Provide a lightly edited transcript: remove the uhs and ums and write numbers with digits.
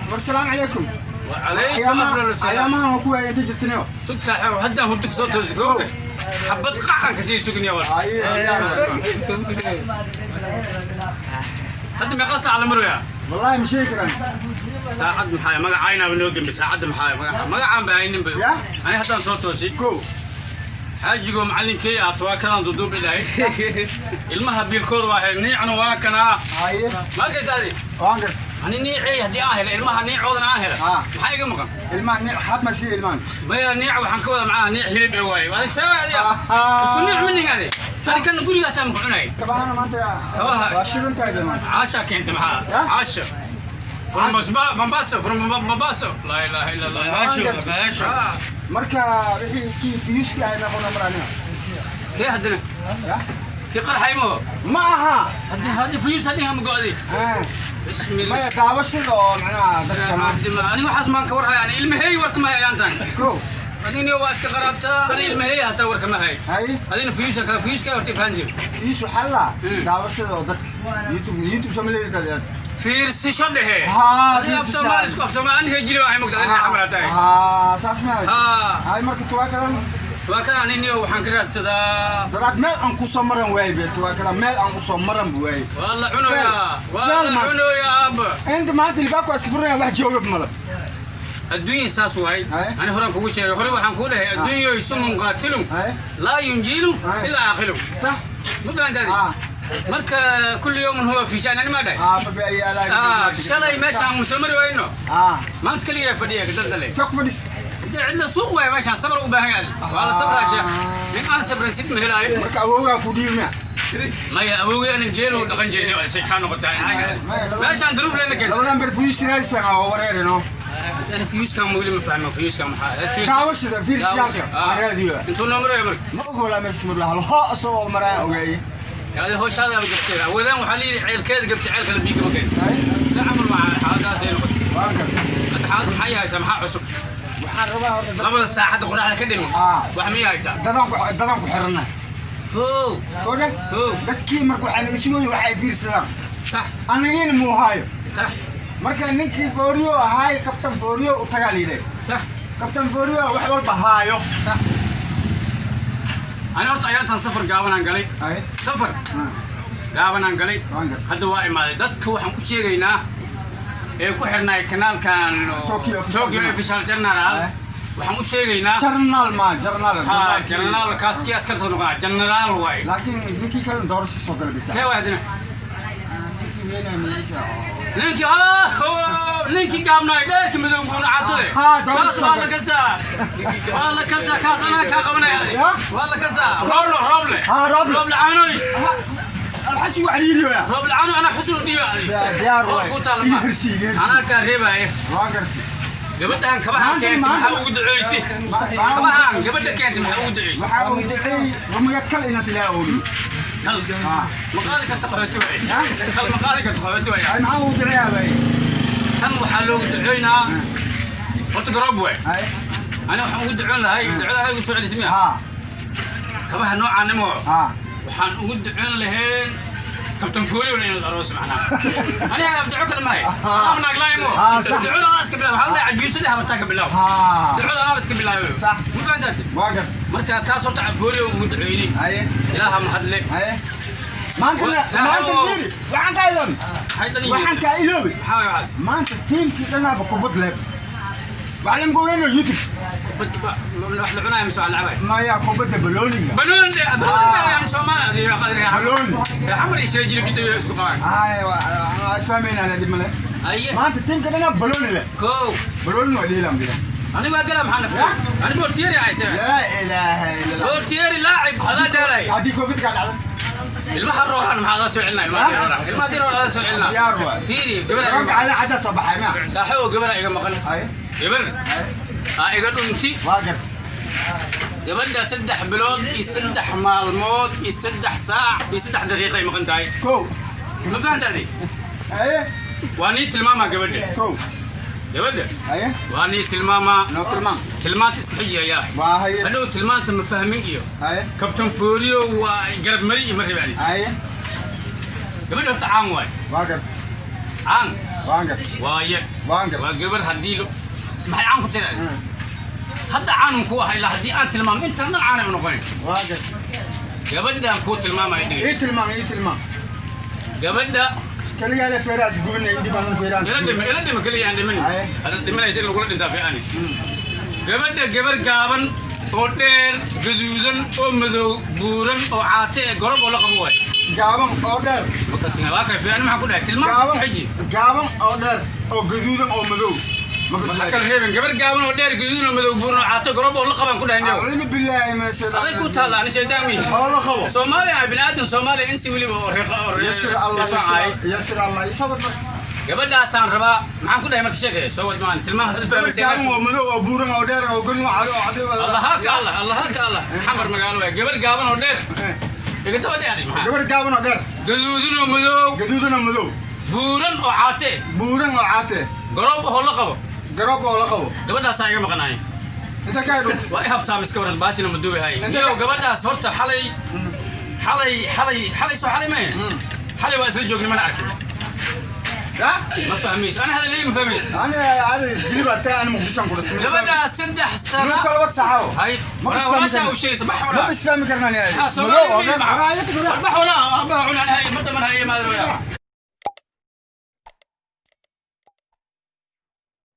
War, salaamu calaykum. وعليكم أفضل السلام. Ayaamahan waa ku waayay, inta jirtiniyo. Sug saaxiib, haddaan hurdo kasoo toosi kowda xabad qaxan kasii sugniya war. Haye. Hadda meeqa saac la marayaa? Wallaahi ma sheegi karaan. Saacad maxaa magacaynaaba noo gembi, saacadda maxaa magaca magacaan ba haynin ba. Ya? Ani haddaan soo toosi. Kow. Xaajigoo macallinkay ah tawaakadan duduub ilahay ilmaha biilkooda waa hel, niicna waa kanaa. Haye. Ma arkaysa adi? Waan garta. Ani niicey haddii aan helo, ilmaha niicoodana aan hela, Ah. maxaa iga maqan? Ilmahan niic had ma sii ilmahan. Maya, niic waxaan ka wada macnaha niic hilib ee waaye. Adi saa adi isku niic ma nin adi ani kan guriga hataa maku cunay. Kabahana maanta. Kabaha. Waa shidan tahay be maanta. Caasha keenta maxaa? Ya? Caasha from Mombasa, from Mombasa. Laa ilaaha illa Allah. Baasho. Ah, marka wixii kii fiyuuski ahay meeqo namar aniga? Kee haddana? Ya? Kii qarxay mo? Ma aha. Haddi fuyuus haddi hama go'di. Ah, bismillah. Maya, daawashada oo macnaha dadka Ani waxaas maan ka warhaya, ani ilmahey warka ma hayaan tan. Kow. Adigna waa iska qaraabtaa, ani ilmahey hataa warka ma hay. Haye. Adina fuyuusa ka fuyuuska horta fahansiin. Fiyuus waxaa la daawashada oo dadka YouTube Soomaaliyeed. Fiirsisho dhehe. Haa, Adiga af fiirsisho. Soomaali isku af Soomaali, ani reer jiri waxay mogtaa inay xamar tahay. Haa, saas ma Haa. hay. Marka tuwaakadan? Waa kan ani waxaan ka raadsadaa. Daraad meel aan ku soo maran waayey be, tuwaakada meel aan u soo maran waayey. Waa la cunayaa, waa Fel, la man. cunayaa aaba. Inta maanta ilbaabku waa iska furnaya, wax jooga male. Adduunya saas waay. Haye. Ani horaan kugu sheegay, hore waxaan kuu dhahay adduunyoy sumun qaatilun Haye. laa yunjiilu Haye. ilaa aakhilu. Sax. Ma fahantaadi? Ah. Marka kulli yawmin huwa fi shan, ani ma dhahay. Ah, fa bi ayi alaa. Ah, shalay meeshaan soo mari wayno. Ah. Maanta kaliya fadhiya kadaldale. Soo ku fadhis. Inta cidla suuq waay, meeshaan sabar u baahan yahay, waa la sabraa sheekh, nin aan sabrin sid ma helaayo. Marka awowgaa ku dhiibna? Maya, awowgay anan geelu dhaqan jirnay oo say kaa noqotaa meeshaan duruuf lena keento. Labadan ber fuyuus raadsan oo wareerino. Ana fiyuuskan weli ma fahmo, fiyuuskan maxaa? Daawashada fiirsiyaalka aan raadiyo. Intuu noo marayo marka? Ma ogola meesha murlaha ho asagoo maraan ogeeyey. Yani howshaada gabtay awoodaan, waxaa layidhi ceelkeeda gabtay ceelka la biiga mageen sida camal waa xaaladaasay noqotay. Waan gartay. Hadda xaalad maxay haysaa, maxaa cusub? Waxaan rabaa horta Labada saacadda qoraxda ka dhimin. Ah. Wax miyay haysaa? Dadaan ku xiranna. Kow. Kowdhe. Kow. Dadkii marka waxay naga sugayeen waxay fiirsadaan. Sax. Anagiina muu haayo. Sax. Marka ninkii Fooriyo ahaay, Kabtan Fooriyo u tagaa liiday. Sax. Kabtan Fooriyo wax walba haayo. Sax. Ani horta ayaantan safar gaabanaan galay. Ay. Safar Ah, gaabanaan galay. Waan gartay. Hadda waa imaaday. Dadka waxaan ku sheegaynaa ee ku xirnay kanaalkan oo- Tokyo Official Tokyo Journal. Official General. Eh. Waxaan u sheegaynaa Jarnaal ma jarnaal? Ha, general kaas kii askarta noqonaa general waay. Laakiin ninkii kale doorasho soo gala bisa. Kee waay haddana? Ninkii weynaa magaciisa oo Ninkii ninkii gaabnaay, dheerka madow buuna caatade. Ha, doorasho kaas waa la kasaa, waa la kasaa kaas, anaa kaa qabanaya. Ya? Waa la kasaa, Rooble, Rooble. Ha, Rooble. Rooble caanoy. Alxasi waa cariiri waya. Rooble caanoy, anaa xusnu dhiiba. Diyaar waay. Ku taala. Iga hirsi, iga hirsi. Anaa kaa reebaaye. Waan gartay. Gabadhan kabahan keentay, maxaa ugu duceysay? Kabahan gabadha keentay, maxaa ugu duceysay? Waxaa uu duceeyey rumiyad kal inaas ilaa ooliyo. Kal ma qaadi karta qaxooti waay, kal ma qaadi karta qaxooti waay. Ay, maxaa uu duceeyaa bay? Tan waxaa loogu duceynaa horta garoob waay. Ay. Ani waxaan ugu duceyn lahay ducada aniga soo celisay miya? Ha. Kabaha noocaanimo ha waxaan ugu duceyn lahayn Kabtan Fooliyo inaad aroos macnaha. Aniga duco kale maahay, ama naaglaaymo. Ah, sax. Ducada anaa iska bilaab, waxaa la cajuuso leh habataa ka bilaab. Ha. Ducada anaa iska bilaabay. Sax. Ma fahantaad? Waa gartay. Marka taas horta Fooliyo ugu duceynay. Haye. Ilaaha mahadle. Haye, maanta maanta fiiri, waxaan kaa iloobi. Maxay dhan yihiin? Waxaan kaa iloobi. Maxaa waay waxaas? Maanta tiimkii dhanaaba kubad leeb waxaa lamka weyno YouTube. Wax la cunaayo mise wax la cabayo? Maya, kubadda balooniga. Banooni, banooni yani Soomaali qadri. Balooni. Xamar iyo sheejili bidhaw isku qabaan. Ay, waa isfahmaynaa, dhib male. Aye. Maanta tiimka dhanaa balooni leh. Kow. Balooni waa dhiilan bila. Aniga waa galaa, maxaa nafta ani boortieri haysa. Laa ilaaha illa Allah. Boortieri laacib adaa daalay. Haddii covid kaa dhacda? Ilmaha rooraan maxaa adaa soo celinaa, ilmaha rooraan, ilmaha rooraan adaa soo celinaa. Diyaar waay. Fiiri, gabar Garoonka cala caddaa soo baxay ma? Saaxiibo, gabar iga maqan. Ay. Gabar aa iga dhunti. Waa gar. Gabadha 3 bilood iyo 3 maalmood iyo 3 saac iyo 3 daqiiqa ay maqan tahay. Kow. Ma fahantaadi? Aye. Waa nii tilmaamaa gabadha. Kow. Gabadha Aye. waa nii tilmaamaa. Noo tilmaam. Tilmaanta iska xijiyayaa. Waa haye. Hadhow tilmaanta ma fahmin iyo Aye. Kabtan Fooriyo waa garab mari iyo ma rabaani. Aye. Gabadha horta caan waay. Waa garta. Caan. Waan gartay. Waaye. Waan gartay. Waa gabar haddii maxay caan ku tiraa hadda caanun ku ahay ilaa haddii aan tilmaamo intaan dhan caanay u noqonayn. Waan gartay. Gabadhaan kuu tilmaamaya, dhegey. Ii tilmaam, ii tilmaam. Gabadha. Kaligaa le feeraas gubinay, ii dhibaan feeraas. Ila dhimi, ila dhimi, kaliya aan dhimin. Aye. Hadda dhimanaysa in lagula dhintaa fiicani. Gabadha gabar gaaban oo dheer, gaduudan oo madow, buuran oo caate ee gorob oo la qabo waay. Gaaban oo dheer. Makasina waa kay fiican. Maxaa ku dhahay? Tilmaamta Gaaban. Iska xiji. Gaaban oo dheer oo gaduudan oo madow. Maxaa kala reebin? Gabar gaaban oo dheer, gaduudan oo madow, buuran oo caate, gorob oo la qabaan ku dhahay neew. Acuudu billaahi min ashaytaan. Aday ku taalla, ani shaydaan mihi. Oo la qabo. Soomaaliya ay bini'aadam, Soomaaliya insi weliba oo reeqa oo Yasir Allah. reefacaay. Yasir Allah, isabad marka. Gabadhaasaan rabaa. Maxaan ku dhahay marka? Sheegaya soo wad maan tilmaam hadda fahmaysa. Gaaban oo madow oo buuran oo dheer oo gaduudan oo cad oo Allah haka Allah, Allah haka Allah. Xamar magaalo waay. Gabar gaaban oo dheer, iga daba dheer, maxaa? Gabar gaaban oo dheer. Gaduudan oo madow. Gaduudan oo madow. Buuran oo caate. Buuran oo caate. Garoob oo la qabo. Garoob oo la qabo. Gabadhaasaa iga maqanaay. Inta ka dhunta. Waa i habsaam iska waran baashina ma duubi hay. Niyow, gabadhaas horta xalay, xalay, xalay, xalay, soo xalay mae, xalay waa isla joognay, mana arkin. Ha. Ma fahmayso ana hadalay, ma fahmayso. Ana jiliba taa, ana Muqdisho ku dhashay. Gabadhaas 3 Nuu sano. Kala wad saxaw. Hay. Ma bis fahmi walaashaa karna. u sheegaysa bax Ma walaa. bis fahmi karnaa. Ha. Madow oo Soomaali dheer. bax walaa, aabbaha cunaan hay, mar damban hay imaadeen.